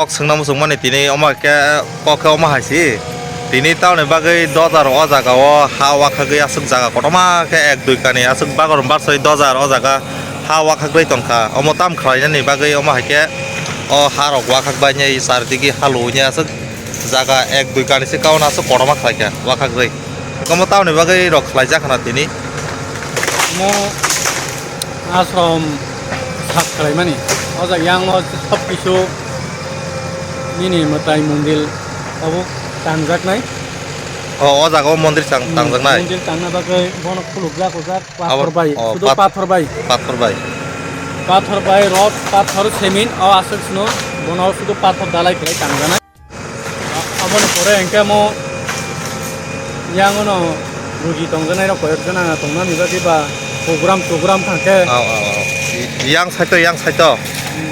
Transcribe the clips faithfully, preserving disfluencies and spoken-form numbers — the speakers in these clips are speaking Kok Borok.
Kok swngna muchungmani tini omo khe, kok khe omo hai si. Tini tamoni bagwi dojar o jaga o ha wakhagwi aswk jaga kotorma khe ek dui kani aswk bagor barsai dojar o jaga ha wakhagwi tongkha. Omo tam khlainani bagwi omo hai khe o ha rok wakhagbainai chardigi haluinai aswk jaga ek dui kani se kauna aswk kotorma khlaikha wakhagwi. Omo tamoni bagwi rok khlaijak khna tini. Omo ashram sap khlaimani. O jaga yang o sob kisu nini mwtai mondir abo tangjaknai. O, o jaga o mondir tang-, Hmm, tangjaknai. Mondir tangna bagwi bono khulukjak ujak pathor bai, o, sudu pat-, pathor bai. Pathor bai. Pathor bai, rod, pathor, cement, o aswk sino bono sudu pathor dalai khlai tangjaknai. Aboni pore hwnkhe omo yang ono rugi tongjaknai rok koyek jona tongnani bagwi ba program togram thangkhe. Aw, aw, aw. Yang saito, yang saito.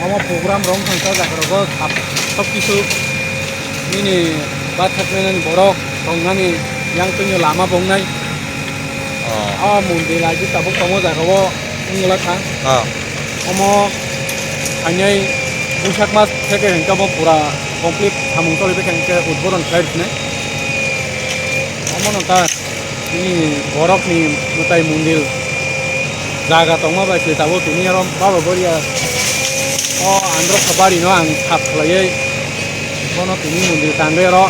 Omo program rok thangkhe jaga rogo sab-, sob kisu nini bathaknani borok tongnani yang twino lama bongnai. Oh. O mondir aji tabuk tongo jaga o wngla kha. Oh. Omo phainai Buisak mas theke hwnkhe omo pura complete samung tolibaikha hwnkhe udbodon khlai rwkhnai. Omono ta tini borokni mwtai mondir jaga tongma bai se tabuk tini oro Baba Goria o Andhra Sabari no ang sap khlaiwi bono tini mondir tangwi oro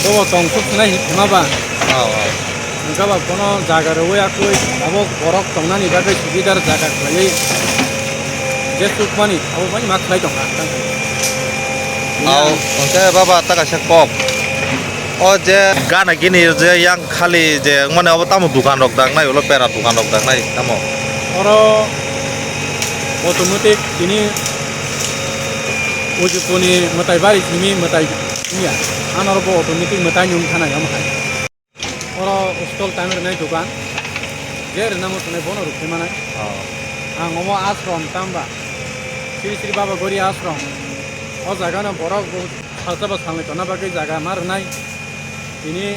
bobo tongthok hwnwi hinwi thangma ba. Oh, oh. Hwnkhe ba bono jaga rwui akwui abo borok tongnani bagwi subidar jaga khlaiwi je chukmani abo bai ma khlai tongkha. Aw, hwnkhe baba ta kaisa kok. O je gana gini je yang khali je mane obo tamo dukan rok dangnai, ulo pera dukan rok dangnai tamo? Oro automatic tini ujukuni mwtai bari simi mwtai wngya. Anoro bo automatic mwtai ni wngkha nai omo hai. Oro stall tang rwnai dukan, je rwna muchungnai bono rwkhe manai. Oh. Ang omo ashram tamba, Sri Sri Baba Gori ashram. O jaga no borok bo salsa bo salnwi tonna bagwi jaga ma rwnai. Tini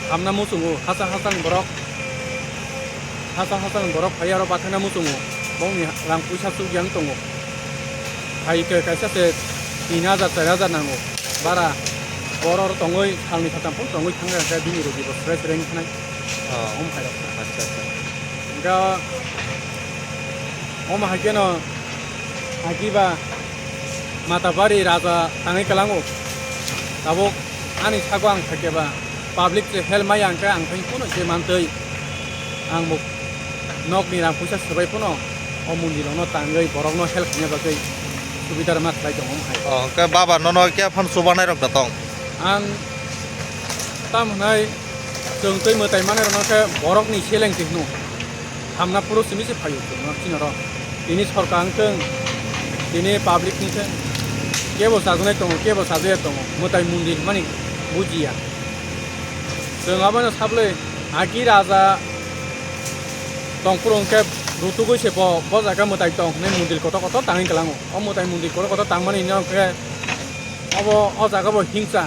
hamna muchungo hachal hachal ni borok, hachal hachal ni borok phai aro bathakna muchungo, bongni rang puisa chukya wng tongo. Hai khe kaisa se tin hajar, char hajar nango bara. Bor oro tongwi salni satam phuru tongwi thangkha, hwnkhe bini rugi bo sre sre wngkha nai. Oh. Omo hai rok kha. Acha, acha. Hwnkhe omo hai kheno agi ba Matabari raja tangwi kwlango. Tabuk ani sago ang phaikhe ba public se help maya hwnkhe ang phai phano je mantwi ang bo nokni rang puisa swbai phano o mondir rokno tangwi borokno help khaina bagwi subidar ma khlai tongo hai. Oh, hwnkhe baba nono khe phano chubanai rok da tong? Ang tam hwnai chwng twi mwtai manai rokno khe borokni seleng twi hwno. Hamna phuru simi se phaio chwngno chini oro. Tini sorkar wng thung, tini public wng thung, kebo chajaknai tongo, kebo chajaya tongo, mwtai mondir hwnmani bujiya. Chwng abono sablwi agi raja tongphuru hwnkhe rutugwi se bo, bo jaga mwtai tong hwnwi mondir kotor kotor tangwi kwlango. O mwtai mondir kotor kotor tangmani hwnkhe obo o jaga bo hingsa,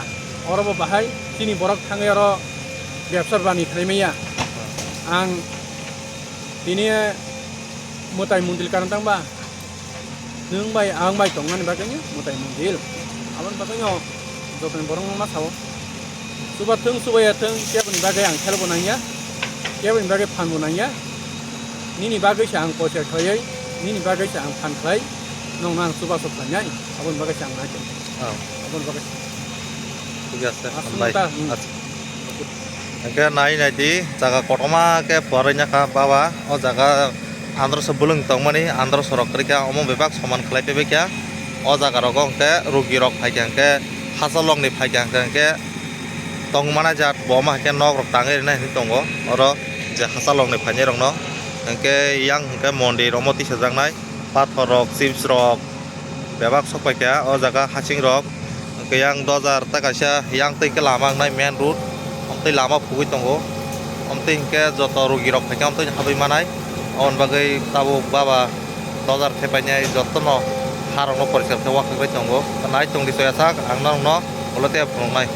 oro bo bahai chini borok thangwi oro bebsa bani khlai manya. Ang tini mwtai mondir karon tang ba? Nwng bai ang bai tongmani bagwi mwtai mondir. Aboni bagwi no jotoni borok no ma sao. Chuba thung, chubaya thung, keboni bagwi ang khel bo nangya, keboni bagwi phan bo nangya. Nini bagwi se ang poisa khlaiwi, nini bagwi se ang phan khlai, nokno ang chuba sok khlainai, aboni bagwi se ang nai tong. Oh. Aboni bagwi. Thik ase, aswk hambai. Ta, hmm. Acha. Hwnkhe nai nai di, jaga kotorma khe phuarwi nai kha baba. O jaga androso bwlwng tongmani, androso rok kwrwi kha, omo bebak soman khlai paibai kha. O jaga rogo hwnkhe rugi rok phai kha hwnkhe, hachal rokni phai kha hwnkhe, hwnkhe tongmana jat bo ma hwnkhe nok rok tangwi rwnai hinwi tongo. Oro je hachal rokni phainai rokno hwnkhe yang hwnkhe mondir omo tisajaknai, pathor rok, chips rok, bebak sok pai kha o jaga hasing rok. Hwnkhe yang dojar ta kaisa yang twi khe lama wngnai main road, omtwi lama phugwi tongo. Omtwi hwnkhe joto rugi rok phaikhe omtwi habwi manai. Aboni bagwi tabuk baba dojar thepainai jotono ha rokno poriskar khe wakhagwi tongo. Nai tongdi soya sak ang norokno ulo tei phunuknai.